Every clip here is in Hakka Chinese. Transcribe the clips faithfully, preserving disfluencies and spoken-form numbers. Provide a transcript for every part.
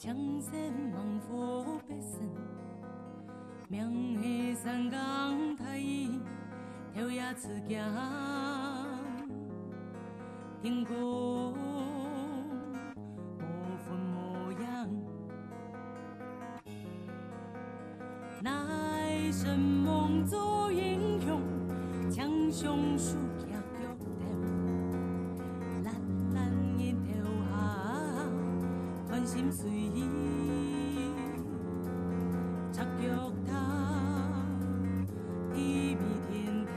人生忙活百生，命系三更大雨，头也刺驚，天公无分模样。乃生猛做英雄，强雄树脚 脚头，蓝蓝日头下，看心碎，赤脚踏，地面天头。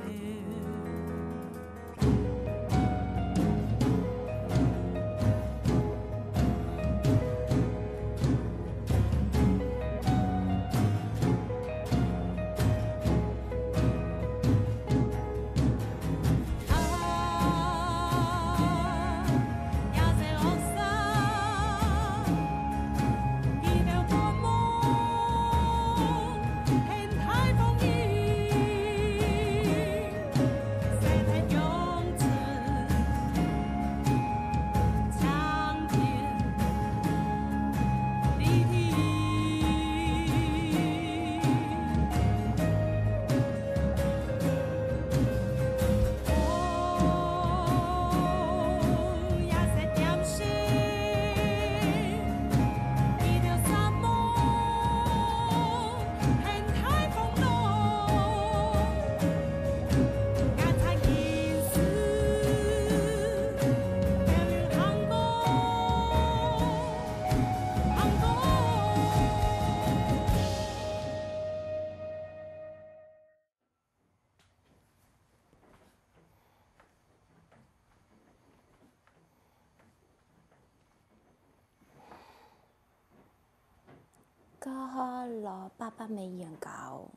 過好摎爸爸姆冤家哦。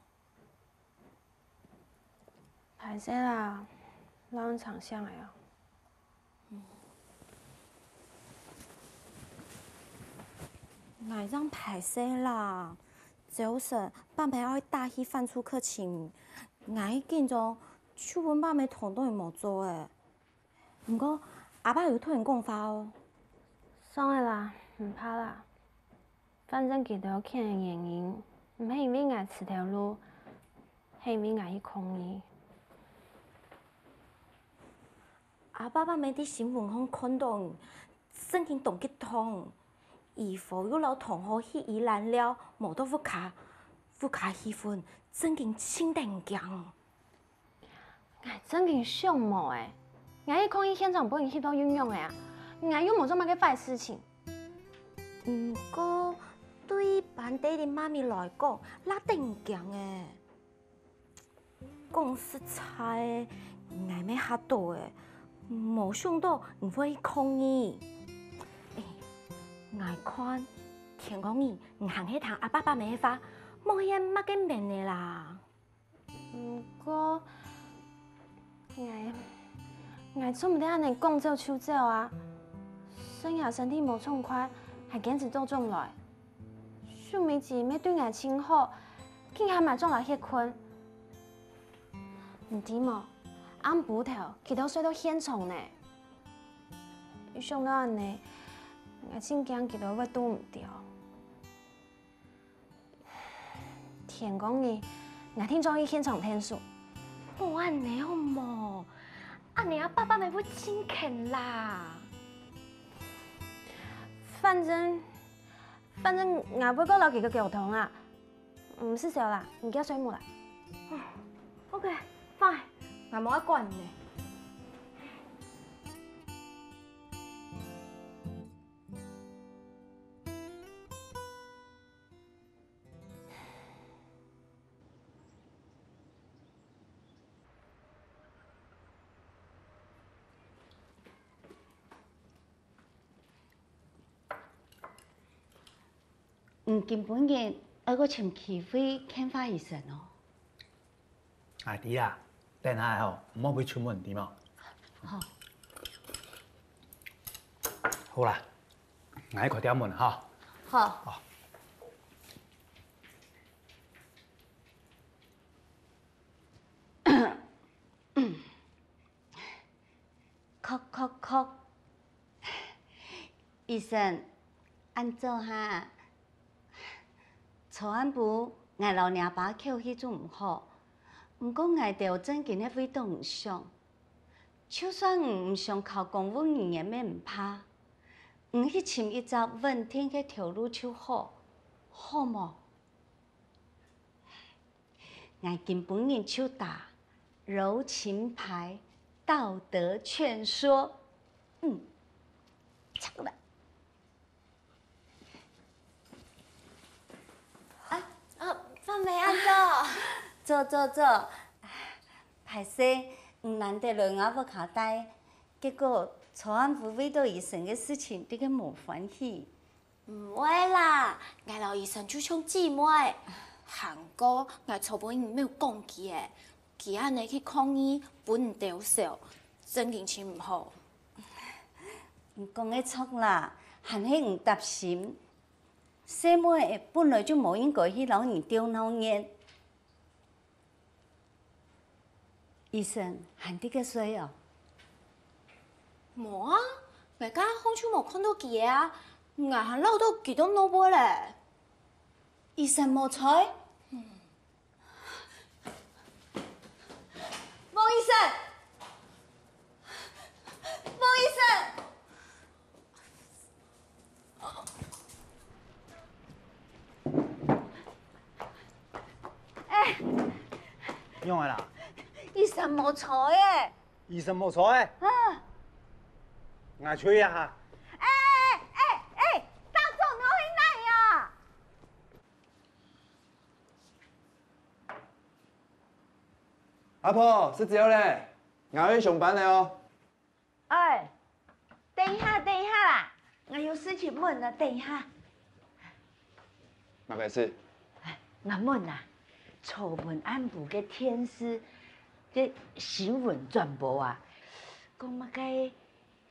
歹勢啦，摎你長相个啊。𠊎正歹勢啦，朝晨爸姆愛打去番薯去尋，𠊎一緊張，就分爸姆捅到無做誒。 毋過，阿爸有同你講話哦。算了啦，毋怕啦。反正佢兜譴个原因，毋係因為𠊎辭頭路，係因為𠊎去抗議。阿爸爸姆在新聞項看到你，正經當激動。姨婆又摎同學去宜蘭尞，無到屋下，屋下氣氛正經盡得人驚。 𠊎正經想無誒，𠊎去抗議現場分人翕到仰仔啊！𠊎又無做麼个壞事情。毋過，對班底个媽咪來講，這當驚誒。講實在个，𠊎乜嚇著誒，無想著你會去抗議。誒，𠊎看，天光日你還係聽阿爸爸姆个話，莫去麼个面仔啦。 毋過，𠊎，𠊎做毋得恁仔講走就走啊！順也身體無暢快，還堅持倒轉來。秀美姊乜對𠊎盡好，今下嘛轉來歇睏。你知無？暗晡頭，佢兜睡到現場呢。一想到恁仔，𠊎盡驚佢兜會堵毋著。 天光日，𠊎定著去現場𢯭手。莫恁仔好無？恁仔阿爸爸姆會盡譴啦。反正，反正𠊎會過摎佢个溝通啊。毋使愁啦，你遽睡目啦。OK，fine，𠊎無愛管你。 你今晡日愛過尋機會勸化醫生哦。𠊎知啊，等下吼，毋好分佢出門，知無？好。好啦，𠊎去開店門哈。好。好。 叩叩叩。醫生，恁早哈。昨暗晡，𠊎摎若爸徛去就毋好，毋過𠊎兜正經个為著你想。就算你毋想考公務人員乜毋怕，你去尋一隻穩定个頭路就好，好無？ 𠊎今晡日就打柔情牌、道德勸說。嗯，唱了。啊，啊，芳梅恁早。早，早，早。唉，歹勢，你難得來𠊎屋下戴，結果昨暗晡為著醫生个事情，你个無歡喜。 毋會啦，𠊎摎醫生就像姊妹。還過，𠊎昨晡日有講佢誒，佢恁呢去抗議，分你兜笑，正經盡毋好。你講个著啦，還係你擔心。細妹仔本來就無應該去摎你鬥鬧熱。 醫生還在該睡哦？無啊，𠊎剛剛就無看著佢啊，𠊎還恅著佢當鬧熱咧。醫生無在？莫醫生！莫醫生！ 哎，仰仔啦？醫生無在誒。醫生無在？啊。𠊎去一下。哎哎哎哎，大總你去哪啊？阿婆，食朝咧，𠊎愛去上班咧哦。 哎，等一下，等一下啦，𠊎有事情問你，等一下。麼个事？𠊎問啊，昨晡暗晡个電視个新聞轉播啊，講麼个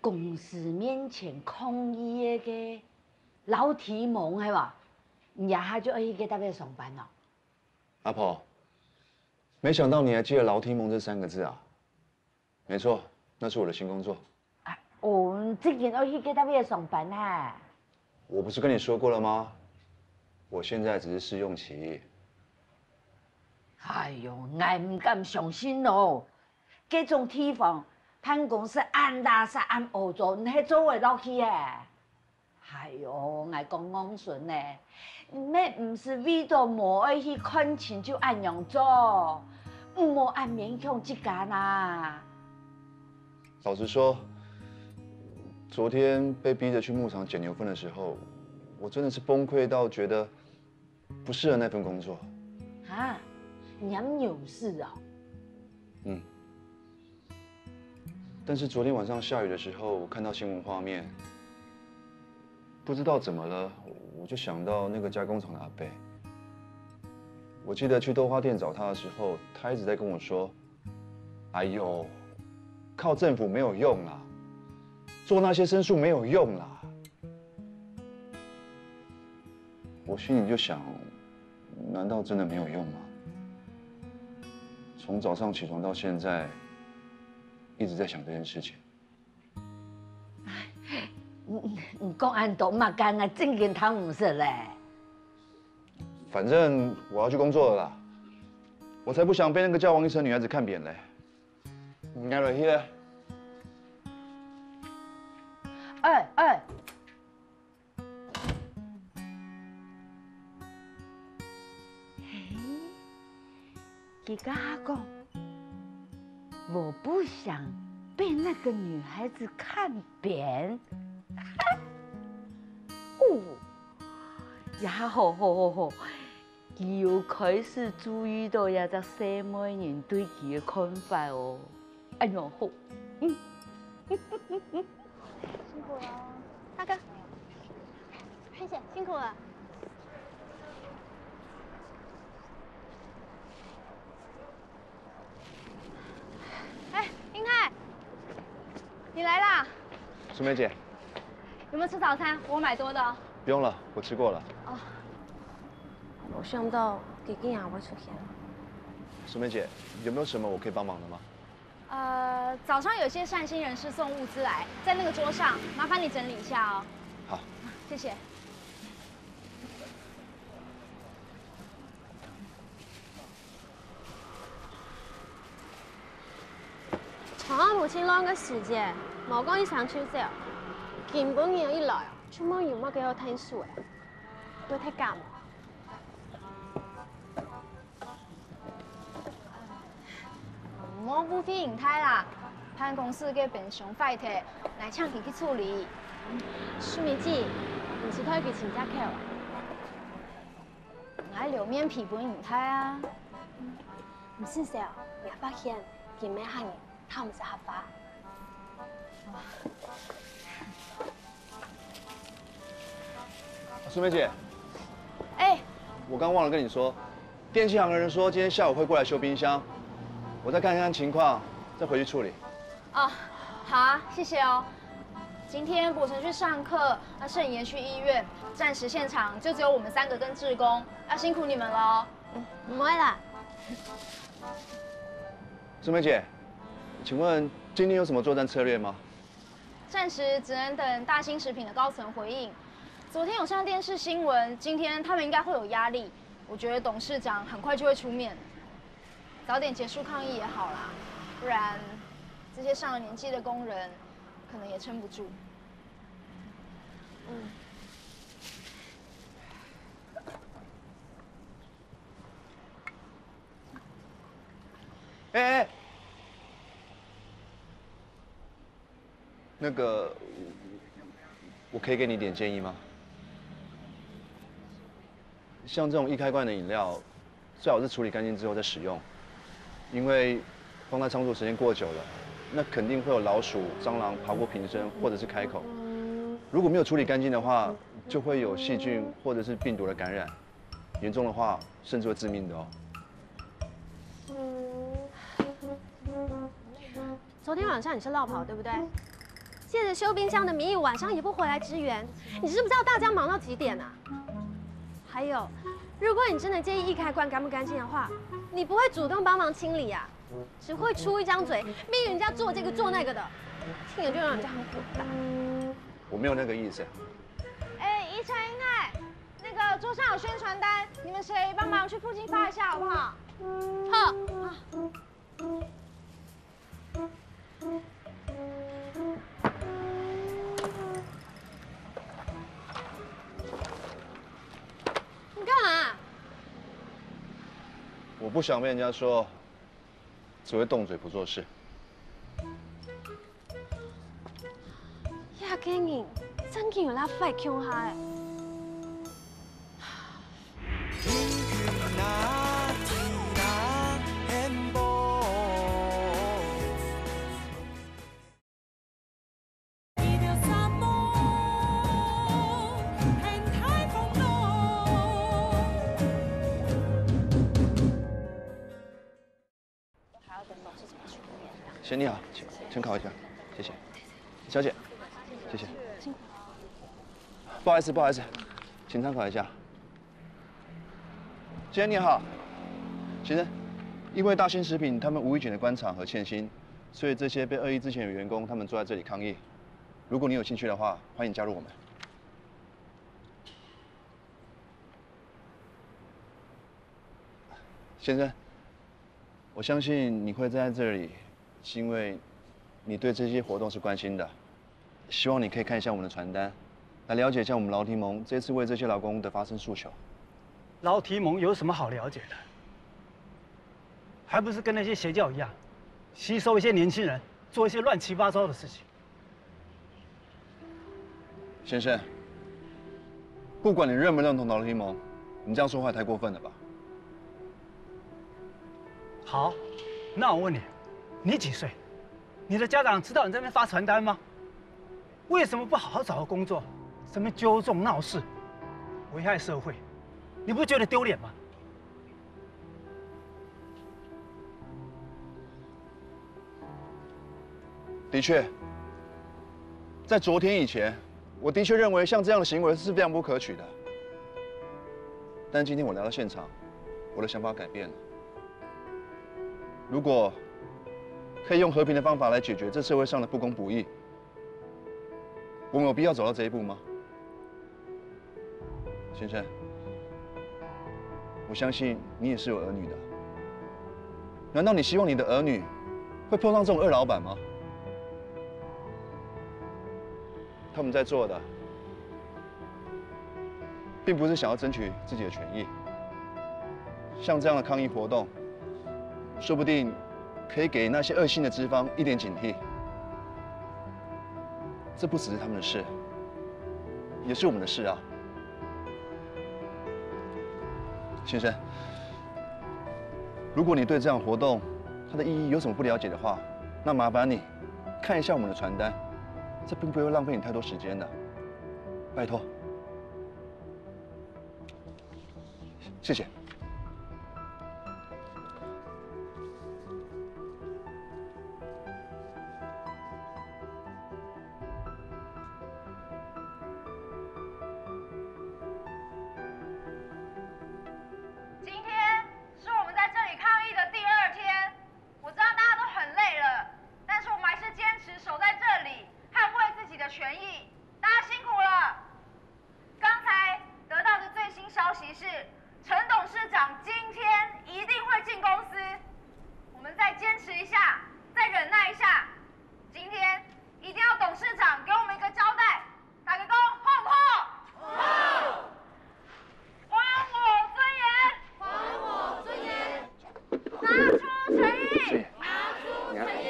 公司面前抗議个該个老弟們係無？你這下就愛去該搭位上班哦？阿婆，沒想到你還記得老弟們這三個字啊！ 沒錯，那是我的新工作。啊，哦，你最近愛去該搭位上班哈？我不是跟你說過了嗎？我現在只是試用期。哎喲，𠊎毋敢相信哦！該種地方，辦公室恁垃圾恁齷齪，你還做會落去誒？ 哎喲，𠊎講戇孫呢，你乜毋使為著無愛去看診就恁樣做，毋好恁勉強自家啦。老實說，昨天被逼著去牧場撿牛糞的時候，我真的是崩潰到覺得 不適合那份工作。啊，你還有事哦？嗯。但是昨天晚上下雨的時候，我看到新聞畫面，不知道怎麼了，我就想到那個加工廠的阿伯。我記得去豆花店找他的時候，他一直在跟我說：「哎喲，靠政府沒有用啦，做那些申訴沒有用啦。」 我心裡就想，難道真的沒有用嗎？從早上起床到現在，一直在想這件事情。你，你講恁多麼个，𠊎正經聽毋識咧。反正我要去工作了啦，我才不想被那個叫王醫生的女孩子看扁嘞。你愛來去咧？哎，哎， 嘿，佢這下講，我不想被那個女孩子看扁。哦，也好好好好，佢又開始注意到這隻細妹人對佢个看法哦。哎喲，好，嗯。 辛苦了，大哥。謝謝，辛苦了。哎，英泰，你來啦！淑梅姐，有沒有吃早餐？我買多的哦。不用了，我吃過了。哦，我想到佢今日會出現。淑梅姐，有沒有什麼我可以幫忙的嗎？ 呃，早上有些善心人士送物資來，在那個桌上，麻煩你整理一下哦。好。謝謝。好好母親亂个時節，無講一聲就走，今晡日一來，就問有麼个好𢯭手个，會忒假無？ 莫誤會你大啦，辦公室个冰箱壞忒，𠊎請佢去處理。淑美姊，你係代佢尋藉口啊？𠊎留面皮分你大啊！毋使愁，𠊎發現，今晡日客人較毋使客話。淑美姐，哎，我剛忘了跟你說，電器行的人說今天下午會過來修冰箱，我再看看情況，再回去處理。哦，好啊，謝謝哦。今天博成去上課，那盛怡去醫院，暫時現場就只有我們三個跟志工，要辛苦你們了哦。嗯，不會啦。淑美姐，請問今天有什麼作戰策略嗎？暫時只能等大興食品的高層回應。昨天有上電視新聞，今天他們應該會有壓力。我覺得董事長很快就會出面，早點結束抗議也好啦，不然這些上了年紀的工人可能也撐不住。嗯。哎哎，那個，我可以給你點建議嗎？像這種易開罐的飲料，最好是處理乾淨之後再使用，因為放在倉庫時間過久了，那肯定會有老鼠、蟑螂爬過瓶身或者是開口。如果沒有處理乾淨的話，就會有細菌或者是病毒的感染，嚴重的話甚至會致命的哦。 昨天晚上你是落跑，對不對？借着修冰箱的名义，晚上也不回來支援，你知不知道大家忙到幾點啊？還有，如果你真的介意易開罐乾不乾淨的話，你不會主動幫忙清理啊，只會出一張嘴，逼人家做這個做那個的，聽了就讓人家很火大。我沒有那個意思。哎，怡晨、英爱，那個桌上有宣傳單，你們誰幫忙去附近發一下好不好？好。啊。 你幹嘛？我不想被人家說只會動嘴不做事。這個人正經有那壞共下欸。 先你好，请请考一下，谢谢。小姐，谢谢。不好意思，不好意思，请参考一下。先你好，先生，因为大兴食品他们无预警的关厂和欠薪，所以这些被恶意之前的员工他们坐在这里抗议。如果你有兴趣的话，欢迎加入我们。先生， 我相信你会站在这里，是因为你对这些活动是关心的。希望你可以看一下我们的传单，来了解一下我们劳体盟这次为这些劳工的发声诉求。劳体盟有什么好了解的？还不是跟那些邪教一样，吸收一些年轻人，做一些乱七八糟的事情。 先生，不管你认不认同劳体盟，你这样说话也太过分了吧？好，那我问你，你几岁？你的家长知道你在那边发传单吗？为什么不好好找个工作，这边揪这种闹事，危害社会，你不觉得丢脸吗？ 的确，在昨天以前，我的确认为像这样的行为是非常不可取的。但今天我来到现场，我的想法改变了。如果可以用和平的方法来解决这社会上的不公不义，我们有必要走到这一步吗？ 先生，我相信你也是有儿女的。难道你希望你的儿女会碰上这种恶老板吗？他们在做的，并不是想要争取自己的权益。像这样的抗议活动，说不定可以给那些恶性的资方一点警惕。这不只是他们的事，也是我们的事啊。先生，如果你对这场活动它的意义有什么不了解的话，那麻烦你看一下我们的传单，这并不会浪费你太多时间的，拜托。谢谢。今天是我们在这里抗议的第二天，我知道大家都很累了，但是我们还是坚持守在这里，捍卫自己的权益。大家辛苦了。刚才得到的最新消息是，陈董事长今天一定会进公司。我们再坚持一下，再忍耐一下，今天一定要董事长给我们一个交代。大家讲好不好？好。还我尊严！还我尊严！拿出诚意！拿出诚意！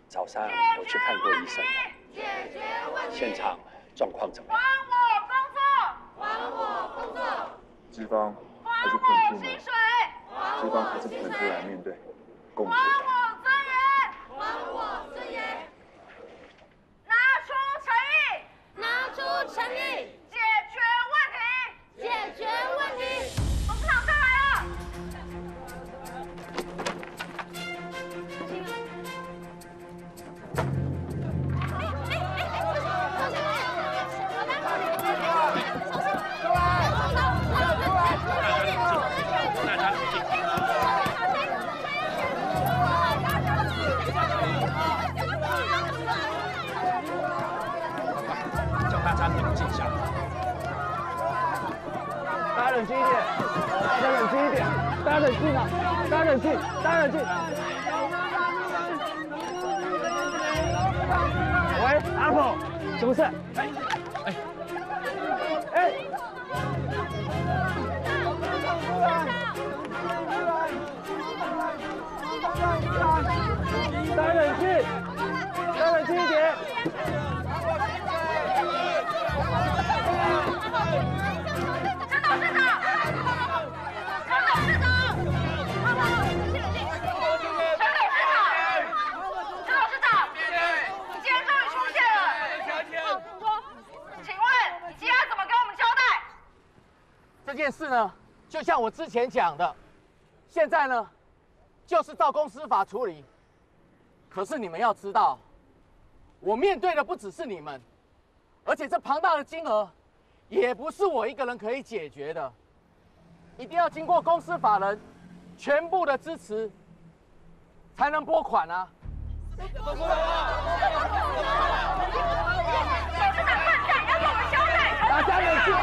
早上我去看过医生了，解决问题！现场状况怎么样？还我工作！还我工作！资方还是不肯出门，薪水！资方还是不肯出来面对公司。还我尊严！还我尊严！拿出诚意！拿出诚意！解决问题！解决问题！董事长下来了！叫大家冷静下来。大家冷静一点，大家冷静一点，大家冷静啊，大家冷静，大家冷静。喂，阿婆，什么事？哎，哎，哎。大家冷静，大家冷静一点。陈董事长，陈董事长，陈董事长，陈董事长，你今天终于出现了。请问你今天要怎么跟我们交代？这件事呢，就像我之前讲的，现在呢，就是照公司法处理。可是你们要知道，我面对的不只是你们，而且这庞大的金额也不是我一个人可以解决的，一定要经过公司法人全部的支持，才能拨款啊。董事长，快点，要跟我们交代！大家冷静。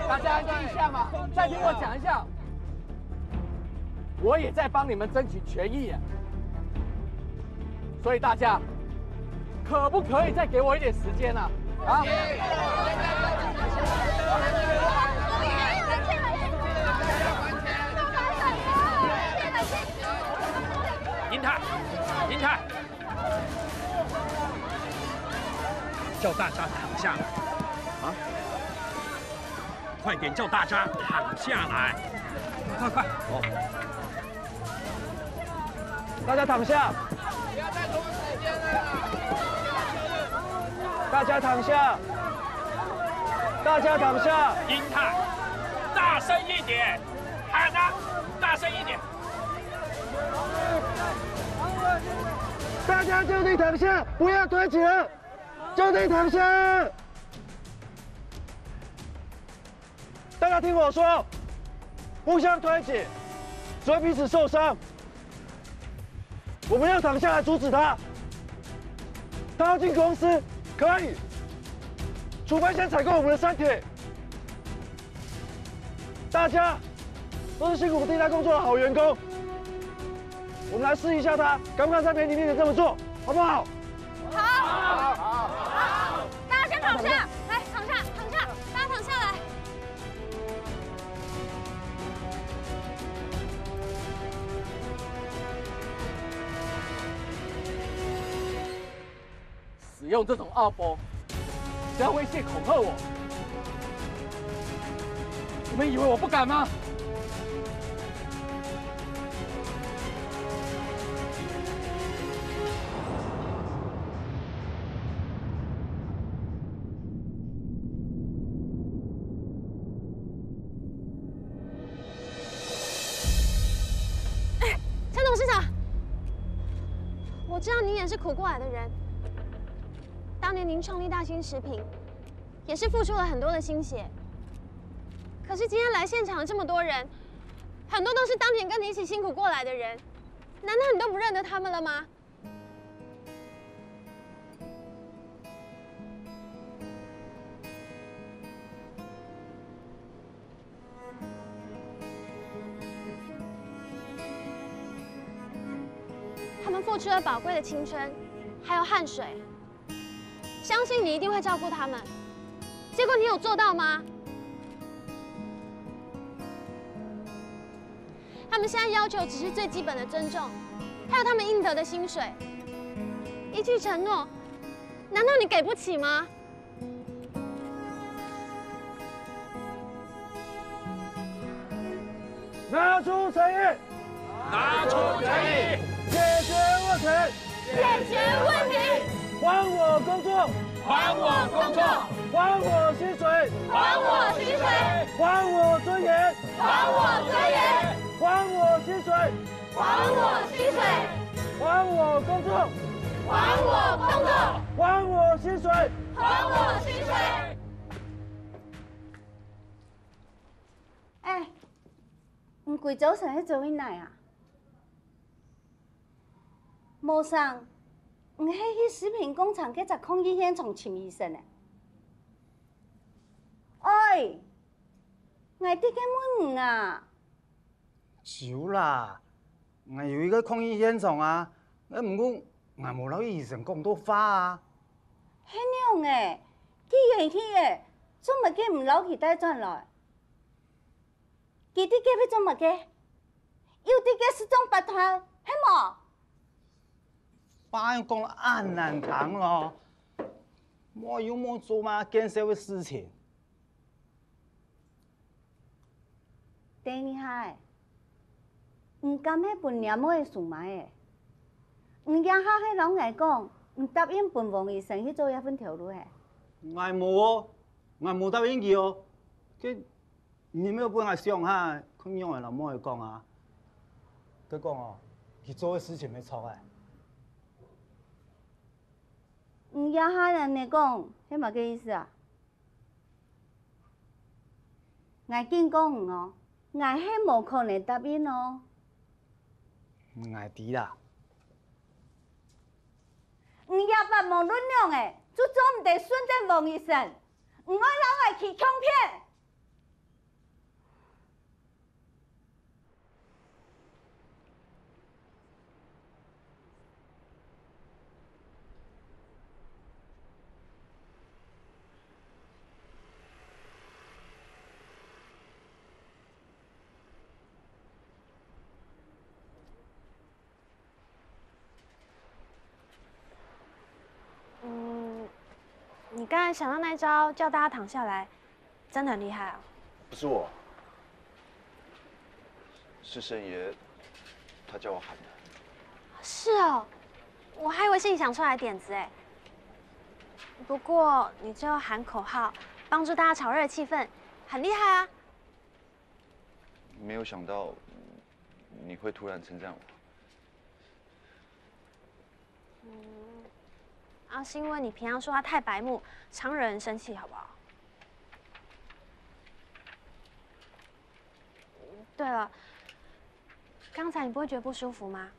大家安静一下嘛，再听我讲一下。我也在帮你们争取权益啊，所以大家可不可以再给我一点时间啊？啊！银泰，银泰，叫大家躺下来啊！快点叫大家躺下来，快快快！哦。 大家躺下。大家躺下。大家躺下。银泰，大声一点，喊啊，大声一点。大家就地躺下，不要推挤了，就地躺下。大家听我说，互相推挤，只会彼此受伤。 我们要躺下来阻止他。他要进公司可以，除非先采购我们的身体。大家都是辛苦地在工作的好员工，我们来试一下他敢不敢在媒体面前这么做，好不好？好，好，好，大家先躺下，来，躺下，躺下，大家躺下来。使用这种恶报，是要威胁恐吓我？你们以为我不敢吗？陈董事长，我知道你也是苦过来的人。当年您创立大兴食品，也是付出了很多的心血。可是今天来现场的这么多人，很多都是当年跟你一起辛苦过来的人，难道你都不认得他们了吗？ 他们付出了宝贵的青春，还有汗水，相信你一定会照顾他们。结果你有做到吗？他们现在要求只是最基本的尊重，还有他们应得的薪水。一句承诺，难道你给不起吗？ 拿出诚意，拿出诚意，解决问题，解决问题，还我工作，还我工作，还我薪水，还我薪水，还我尊严，还我尊严，还我薪水，还我薪水，还我工作，还我工作，还我薪水，还我薪水。 哎，你歸朝晨係做麼个啊？無成，你係去食品工廠該隻抗議現場尋醫生个？哎，𠊎直接問你啊！ 有啦，𠊎有去該抗議現場啊，該毋過𠊎無摎醫生講到話啊。係仰仔，既然去了，做麼个毋摎佢帶轉來？佢在該做麼个？又在該失蹤八團，係無？話又講到恁難聽咯，無又無做麼个見笑个事情。 等一下仔，你敢係分若妹个收買仔？你這下係摎𠊎講，你答應分王醫生去做這份頭路係？𠊎無哦，𠊎無答應佢哦。該你愛分𠊎想下，看仰仔摎妹仔講啊。佢講哦，佢做个事情無錯仔。你這下恁仔講，係麼个意思啊？ 𠊎警告你哦，𠊎係無可能答應哦。𠊎知啦。你這擺無論仰仔，就做毋得順等王醫生，你愛摎𠊎去共片。 嗯，你剛才想到那一招，叫大家躺下來，真的很厲害哦。不是我，是盛爷，他叫我喊的。是哦，我还以为是你想出来的点子哎。不过你最后喊口号，帮助大家炒热气氛，很厉害啊。没有想到你会突然称赞我。 嗯，啊，是因为你平常说话太白目，常惹人生气，好不好？对了，刚才你不会觉得不舒服吗？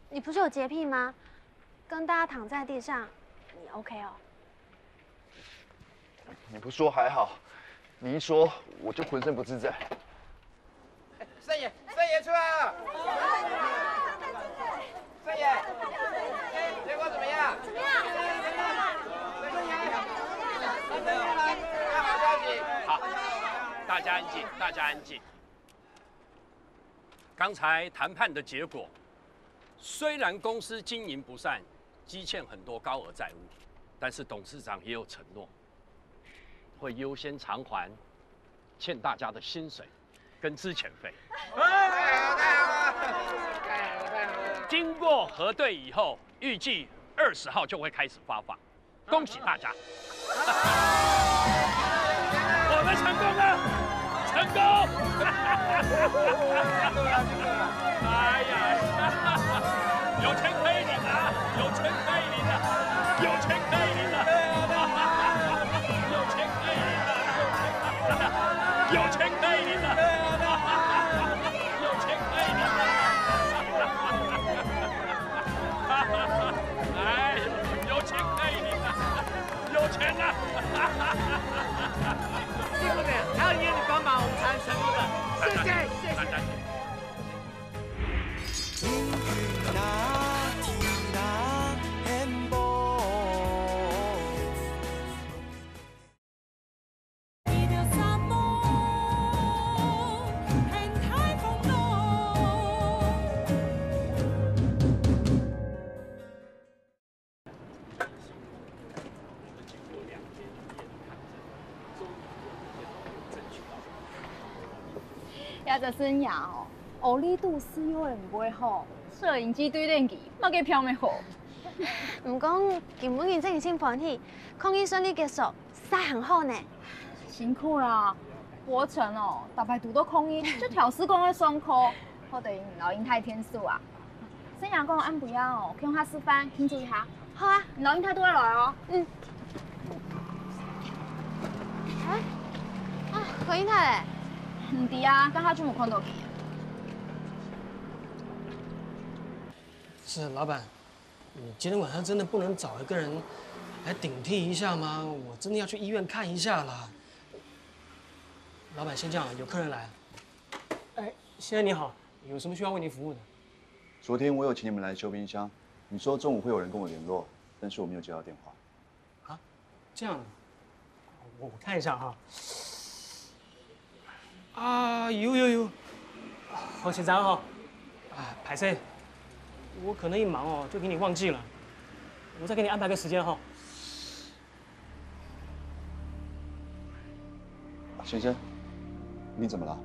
你不是有洁癖吗？跟大家躺在地上，你 OK 哦？ 你不说还好，你一说我就浑身不自在。盛爷，盛爷出来了！安静，大家安静。刚才谈判的结果，虽然公司经营不善，积欠很多高额债务，但是董事长也有承诺，会优先偿还欠大家的薪水跟资遣费。经过核对以后，预计二十号就会开始发放。 恭喜大家！我们成功了，成功！哎呀，有钱可以领啊，有钱可以领啊，有钱可以领啊，有钱可以领啊，有钱可以领啊，有钱可以领啊！哎，有钱可以领啊！ 有钱了。辛苦你，还好你帮忙，我们才能成功的。谢谢，谢谢。這隻孫仔哦，學歷都係有人毋會好，攝影機對等佢，麼个票乜好。毋過，今晡日真心歡喜，抗疫順利結束，煞還好呢。辛苦啦，伯承哦，逐擺堵到抗疫，就挑事講愛上課，好得𠊎摎英太𢯭手啊。 孫仔講暗晡夜哦，共下食飯慶祝一下。好啊，𠊎摎英太都會來哦。嗯。哎，啊，何英太咧？毋知啊，這下就無看到佢。是，老闆，你今天晚上真的不能找一個人來頂替一下嗎？我真的要去醫院看一下啦。老闆，先這樣，有客人來。哎，先生你好，有什麼需要為您服務的？ 昨天我有請你們來修冰箱，你說中午會有人跟我聯絡，但是我沒有接到電話。啊，這樣，我我看一下哈。啊，有有有，何先生哈，啊，歹勢，我可能一忙哦，就給你忘記了，我再給你安排個時間哈。 先生，你怎麼了？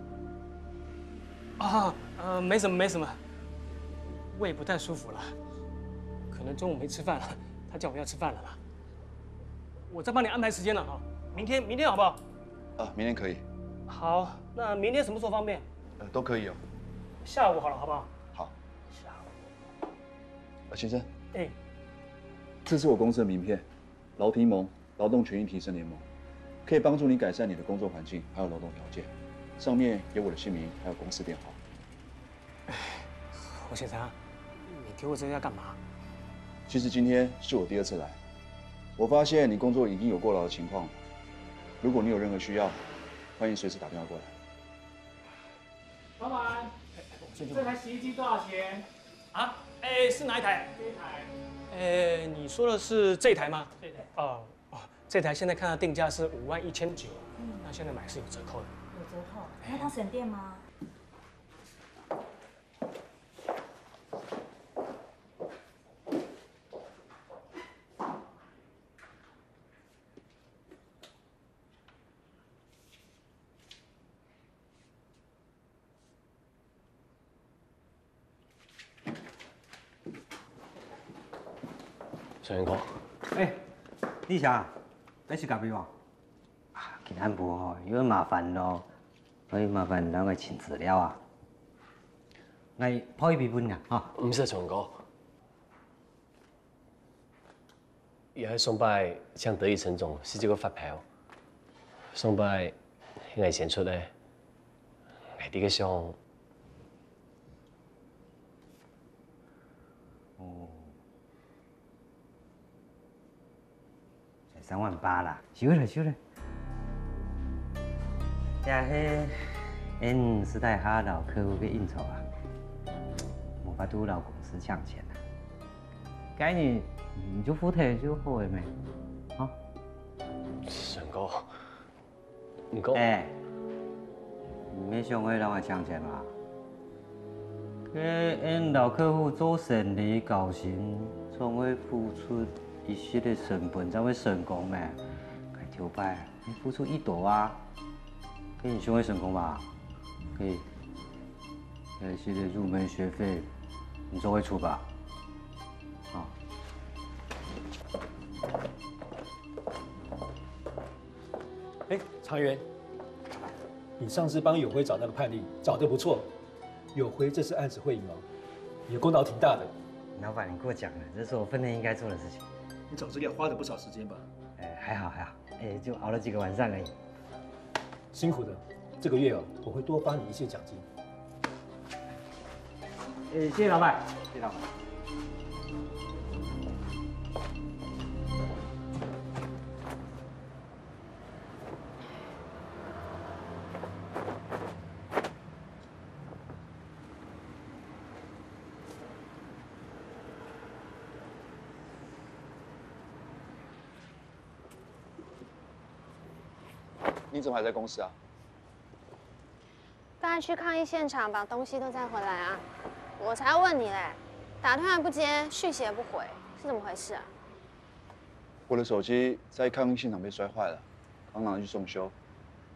啊，呃，沒什麼，沒什麼，胃不太舒服了，可能中午沒吃飯了，他叫我要吃飯了啦。我再幫你安排時間了哈，明天，明天好不好？啊，明天可以。好，那明天什麼時候方便？呃，都可以哦。下午好了，好不好？好。下午。啊，先生，哎。這是我公司的名片。 勞提盟，勞動權益提升聯盟，可以幫助你改善你的工作環境，還有勞動條件。上面有我的姓名，還有公司電話。何先生，你給我這個要幹嘛？其實今天是我第二次來，我發現你工作已經有過勞的情況了。如果你有任何需要，歡迎隨時打電話過來。老闆，這台洗衣機多少錢？啊？哎，是哪一台？這一台。哎，你說的是這一台嗎？這一台。哦，哦，這台現在看到定價是五萬一千九，那現在買是有折扣的。有折扣，那它省電嗎？ 陳員工。哎，李強，愛食咖啡無？啊，今暗晡吼，有麻煩咯，可以麻煩你來尋資料啊。來泡一杯分你啊，哈。毋使，陳員工。 也係上擺請得意陳總寫這個發票，上擺係𠊎先出个，𠊎在該想，哦，才三萬八啦，收了，收了。這係𠊎私底下摎客戶个應酬啊，無法度摎公司搶錢啊。 該日你就付忒就好了咩？吼？陳哥，你講，哎，你毋係想愛摎𠊎搶錢嗎？該𠊎摎客戶做生理交心，總愛付出一息个成本，正會成功咩？該頭擺，你付出已多啊，該你想愛成功嗎？該，該一息个入門學費，你總會出吧？啊。 哎，常員，你上次幫友輝找那個判例，找得不錯，友輝這次案子會贏哦，你的功勞挺大的。老闆，你過獎了，這是我分內應該做的事情。你找資料花了不少時間吧？哎，還好還好，哎，就熬了幾個晚上而已。辛苦了，這個月哦，我會多發你一些獎金。哎，謝謝老闆，謝謝老闆。 你怎麼還在公司啊？剛才去抗議現場，把東西都載回來啊。我才要問你嘞，打電話不接，訊息也不回，是怎麼回事啊？我的手機在抗議現場被摔壞了，剛拿去送修，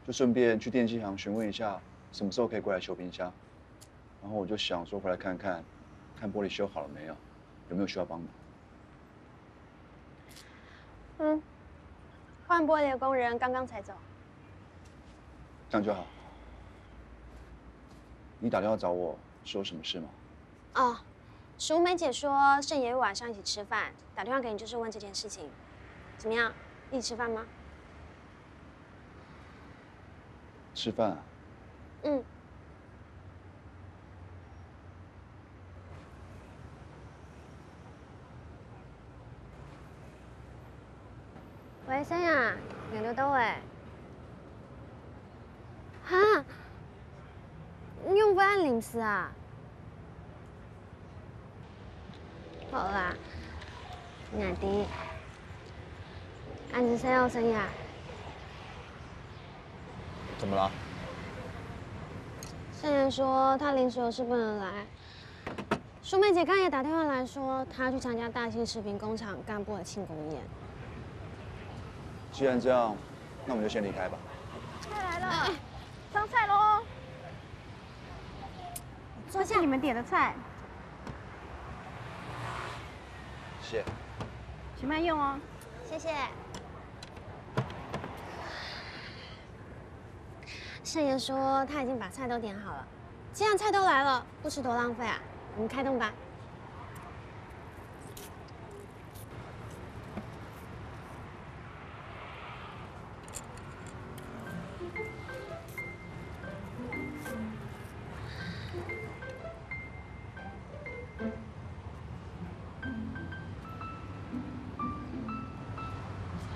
就順便去電器行詢問一下什麼時候可以過來修冰箱。然後我就想說回來看看，看玻璃修好了沒有，有沒有需要幫忙。嗯，換玻璃的工人剛剛才走。這樣就好。你打電話找我是有什麼事嗎？哦，淑梅姐說盛爷晚上一起吃飯，打電話給你就是問這件事情。怎麼樣，一起吃飯嗎？吃飯啊？嗯。 喂，盛爺，你在哪位？哈？你仰會恁臨時啊？好啦，𠊎知。恁仔細哦，盛爺。怎麼了？盛爺說他臨時有事不能來， 淑梅姐剛也打電話來說，她去參加大興食品工廠幹部的慶功宴。既然這樣，那我們就先離開吧。菜來了，上菜嘍！坐下。這是你們點的菜，謝謝。請慢用哦。謝謝。盛爺說他已經把菜都點好了，既然菜都來了， 不吃多浪費啊，我們開動吧。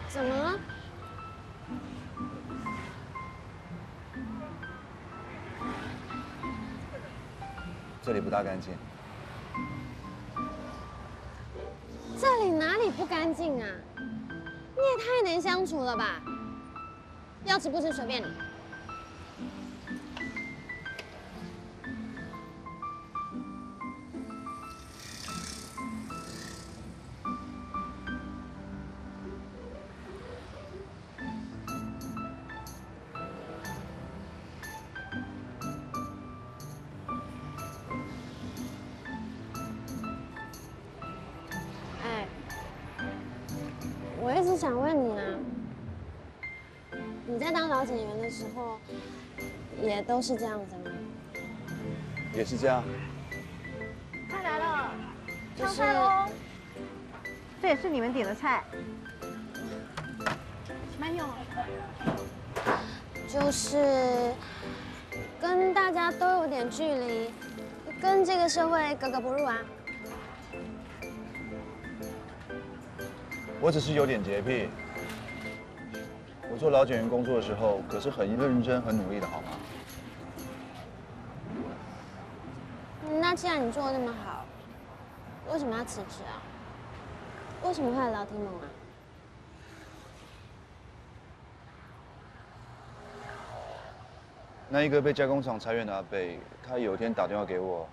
怎麼了？ 這裡不大乾淨。這裡哪裡不乾淨啊？你也太能相處了吧！要吃不吃隨便你。 哎，我一直想問你啊，你在當老檢員的時候，也都是這樣子嗎？也是這樣。菜來了，就是上菜嘍。 這也是你們點的菜。慢用。就是跟大家都有點距離，跟這個社會格格不入啊。我只是有點潔癖。我做老檢員工作的時候，可是很認真、很努力的，好嗎？那既然你做得那麼好， 為什麼要辭職啊？為什麼會來老天門啊？那一个被加工厂裁员的阿伯，他有一天打电话给我，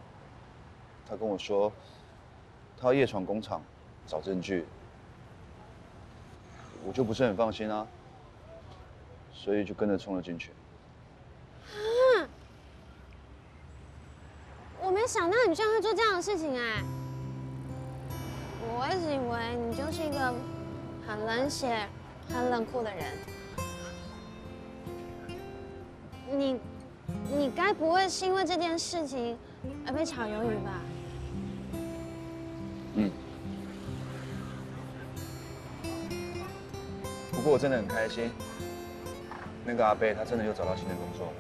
他跟我说，他要夜闯工厂找证据，我就不是很放心啊，所以就跟着冲了进去。我没想到你居然会做这样的事情哎！我一直以为你就是一个很冷血、很冷酷的人。你，你该不会是因为这件事情而被炒魷鱼吧？嗯。不过我真的很开心，那个阿伯他真的又找到新的工作了。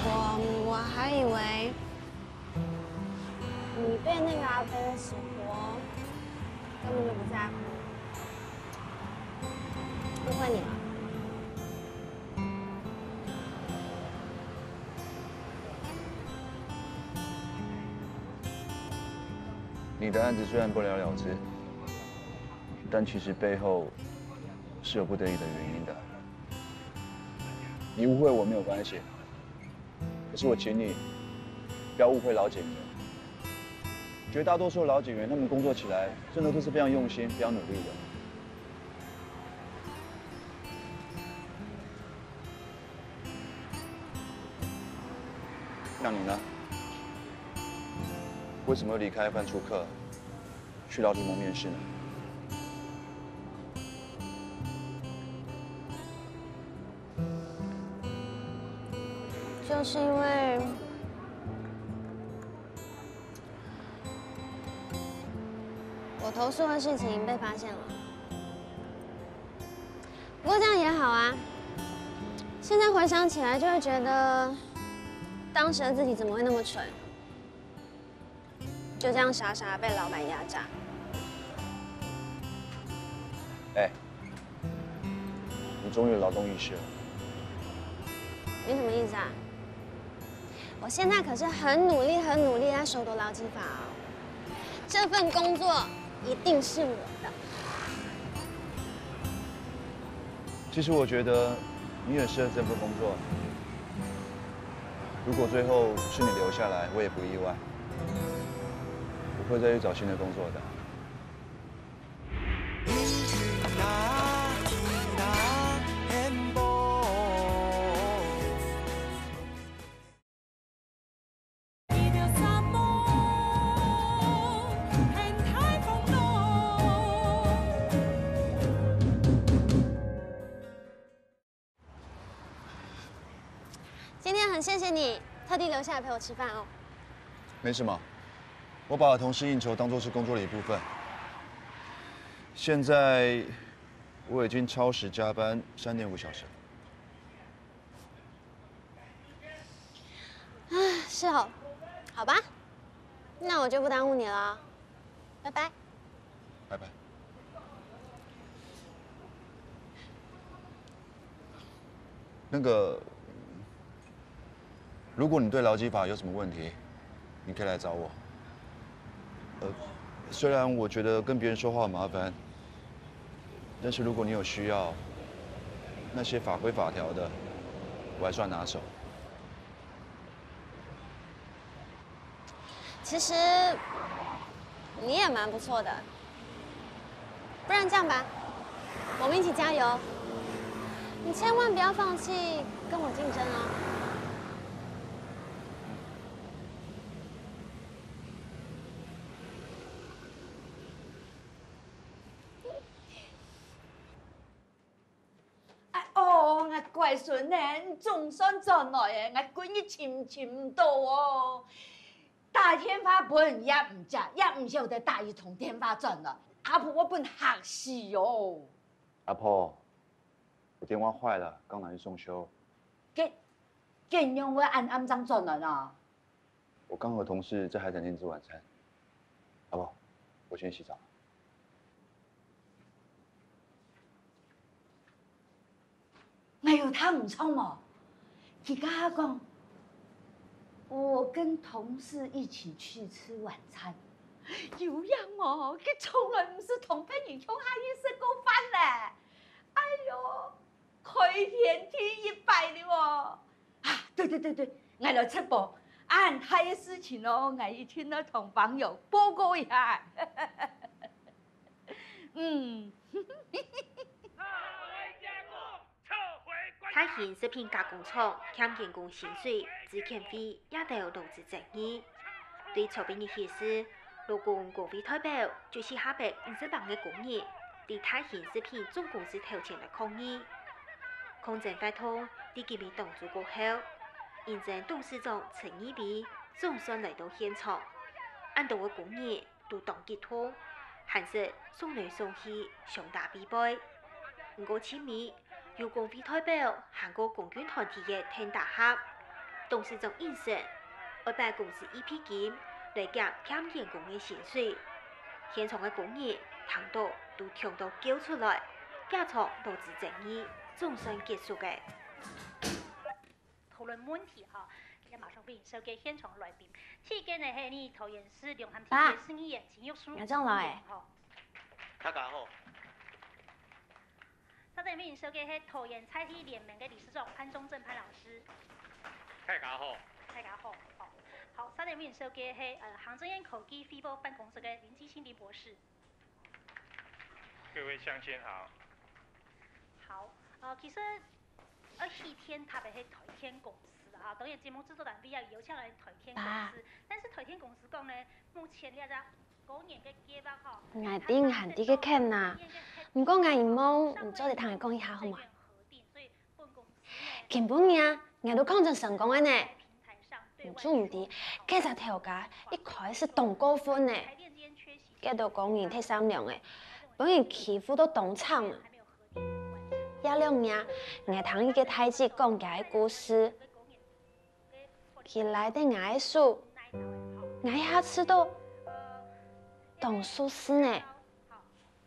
我我还以为你对那个阿伯的死活根本就不在乎，误会你了。你的案子虽然不了了之，但其实背后是有不得已的原因的。你误会我没有关系，可是我请你不要误会老警员。绝大多数老警员，他们工作起来真的都是非常用心、非常努力的。那你呢？为什么离开饭出客，去劳力盟面试呢？就是因为我投诉的事情被发现了。不过这样也好啊，现在回想起来就会觉得，当时的自己怎么会那么蠢，就这样傻傻被老板压榨。哎，你终于有劳动意识了。你什么意思啊？我现在可是很努力、很努力在熟读劳基法哦。这份工作一定是我的。其实我觉得你很适合这份工作。如果最后是你留下来，我也不意外。我会再去找新的工作的。今天很谢谢你特地留下来陪我吃饭哦。没什么，我把同事应酬当作是工作的一部分。现在我已经超时加班三点五小时了。是哦，好吧，那我就不耽误你了，拜拜。拜拜。那个，如果你对劳基法有什么问题，你可以来找我。呃，虽然我觉得跟别人说话很麻烦，但是如果你有需要，那些法规法条的，我还算拿手。其实你也蛮不错的，不然这样吧，我们一起加油，你千万不要放弃跟我竞争哦。哎哦，我乖孙呢，你总算转来诶，我几日尋尋毋到哦。打電話分你也毋接，也毋曉得打一通電話轉來，阿婆會分嚇死哦。阿婆，我電話壞了，剛拿去送修。佢，佢仰會恁暗正轉來啊？我剛和同事在海產店吃晚餐。阿婆，我先洗澡。 哎喲，他毋錯哦。佢剛剛講，我跟同事一起去吃晚餐，有影哦，佢從來毋識同別人共下去食過飯咧。哎喲，開天第一擺了哦！啊，對對對對，𠊎來直播，恁大个事情哦，𠊎一定愛同朋友報告一下。嗯。大興食品加工廠兼員工薪水資遣費也都勞資爭議。對昨晡日起勢，勞工工會代表就去下北五十萬个工人，對大興食品總公司頭前來抗議。抗爭活動在今晡日當晝過後，行政董事長陳義利總算來到現場，恁多个工人 都當激動，還識送來送去，相打必敗。毋過盡尾，有工會代表還過工運團體个𢯭打下，董事長應承，愛擺公司預備金來減欠員工个薪水。現場个工人聽到都暢到噭出來，這場勞資爭議總算結束了。 討論問題哈，也馬上為你紹介現場來賓。第一個呢，係你桃園市龍潭地區的市議員陳玉書。爸，𠊎轉來。吼。大家好。再來為你紹介係桃園在地聯盟的理事長潘忠政潘老師。大家好。大家好。好，好，再來為你紹介係呃行政院科技發展辦公室的林基興林博士。 各位鄉親好。好，呃，其實，呃，起天塔个係台電公司啦，哈，當然節目製作單位也有請來台電公司，但是台電公司講呢，目前這隻五年个計畫吼，𠊎知你還在該譴啊，毋過𠊎仰望你做得同𠊎講一下好無？ 今晡日啊，𠊎都抗爭成功了呢。你知毋知，該隻頭家一開始當過分呢，該兜工人忒善良了，分人欺負到當慘啊。這兩日，𠊎聽一個大姊講厥个故事。佢拉等𠊎个手，𠊎一下試著當舒適呢。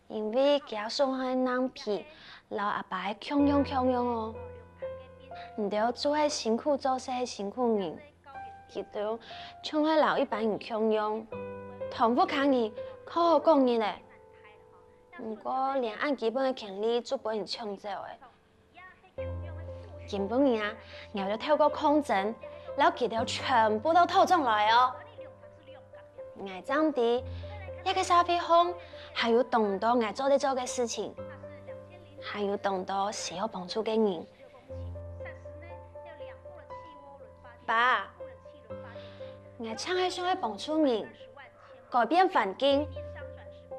因為厥手項个硬皮摎阿爸个共樣共樣哦。你兜就係辛苦做事个辛苦人，佢兜像係摎一般人共樣，同屋下人過好過日仔。毋過連恁基本个權利就分人搶走了。 今晡日啊，𠊎兜透過抗爭，摎佢兜全部都討轉來哦。𠊎正知，這個社會項還有當多𠊎做得做个事情，還有當多需要幫助个人。爸，𠊎淨係想愛幫助人，改變環境，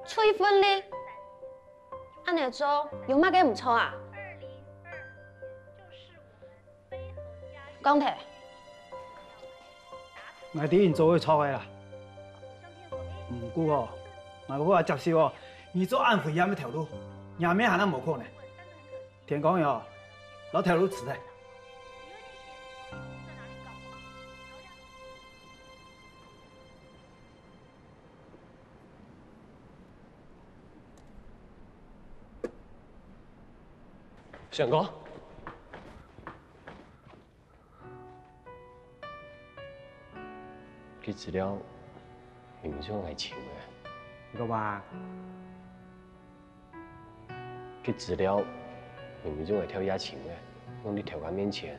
出一份力。 恁仔做有麼个毋著啊？講忒！𠊎知你做个著个啦。毋過哦，𠊎無法接受哦，你做恁危險个頭路，若姆還恁無可能。天光日哦，摎頭路辭忒。 相公，該資料明明就𠊎尋个。你講麼个？ 該資料明明就𠊎頭下尋个，用在頭家面前，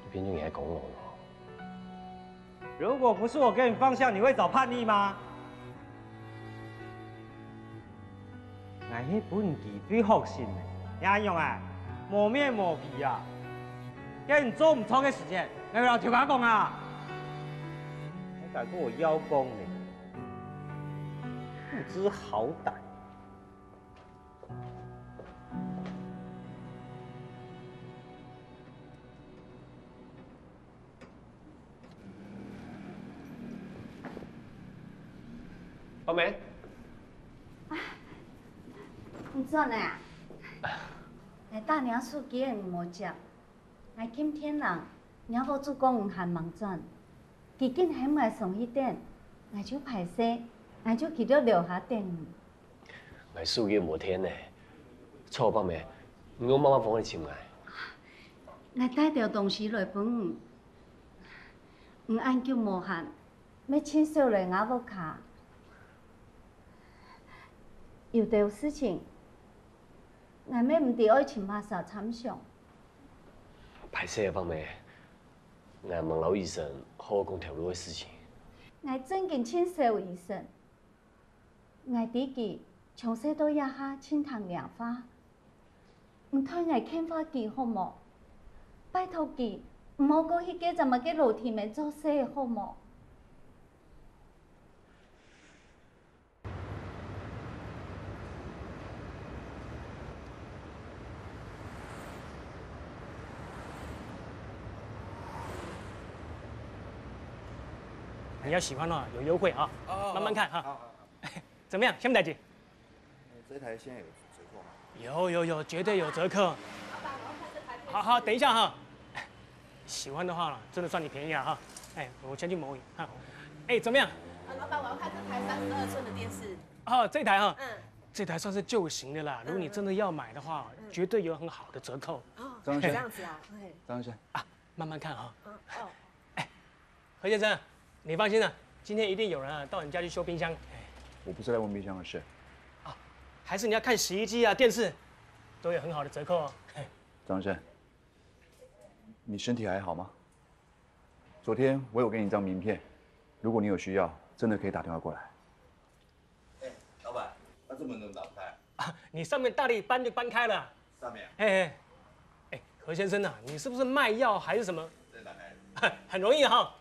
就變做𠊎个功勞了。如果不是我給你方向，你會找叛逆嗎？𠊎係分你機會學習个，你恁樣啊，無面無皮啊！該你做毋著个時節，𠊎會摎頭家講啊！還敢跟我邀功呢？不知好歹！ 阿妹。你轉來啊？𠊎打你手機你無接，𠊎撳電鈴，你無就講你還吂轉。 佢緊喊𠊎上去等，𠊎就歹勢，𠊎就企到樓下等你。𠊎手機無電呢，著，阿妹，你用麼个方法尋𠊎？𠊎帶兜東西來分你。你恁久無閒，乜盡少來吾屋下。有兜事情，𠊎乜毋知愛尋麼儕參詳。歹勢啊，芳妹，𠊎吂摎醫生好好講頭路个事情。𠊎正經盡愁醫生，𠊎知佢從細到這下盡聽若話，你代𠊎勸化佢好無？拜託佢，毋好過去該隻麼个老弟們做事好無？ 你要喜欢哦，有优惠啊，哦，慢慢看哈。好，好，好。怎么样，什么代志？呃，这台现在有折扣吗？有有有，绝对有折扣。好好，等一下哈。喜欢的话，真的算你便宜了哈。哎，我先去摸一下。哎，怎么样？啊，老板，我要看这台三十二寸的电视。哦，这台哈，嗯，这台算是旧型的啦。如果你真的要买的话，嗯，绝对有很好的折扣。哦，张先生，这样子啊，哎，张先生，啊，慢慢看哈。嗯，哦，何先生，你放心啊，今天一定有人啊到你家去修冰箱。我不是来问冰箱的事。啊，还是你要看洗衣机啊、电视，都有很好的折扣哦。张先生，你身体还好吗？昨天我有给你一张名片，如果你有需要，真的可以打电话过来。哎，老板，那这门怎么打不开？啊，你上面大力扳就扳开了。上面啊？嘿嘿，哎，何先生啊，你是不是卖药还是什么？再打开。很容易哈，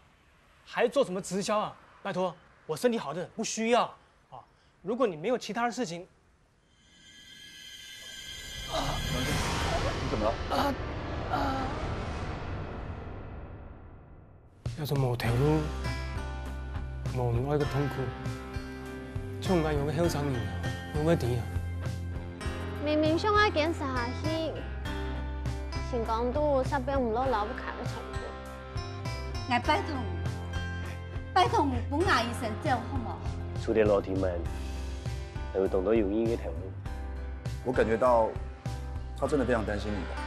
还做什么直销啊？拜托，我身体好的不需要啊。如果你没有其他的事情，你怎么了？要是無頭路，無人愛个痛苦，像𠊎樣个後生人，哪會知啊？明明想愛堅持下去，心肝肚煞變毋落牢不開个程度。 𠊎拜託你，拜託你分𠊎醫生走好無？除了老弟們，還有當多有意義个頭路。我感觉到他真的非常担心你的。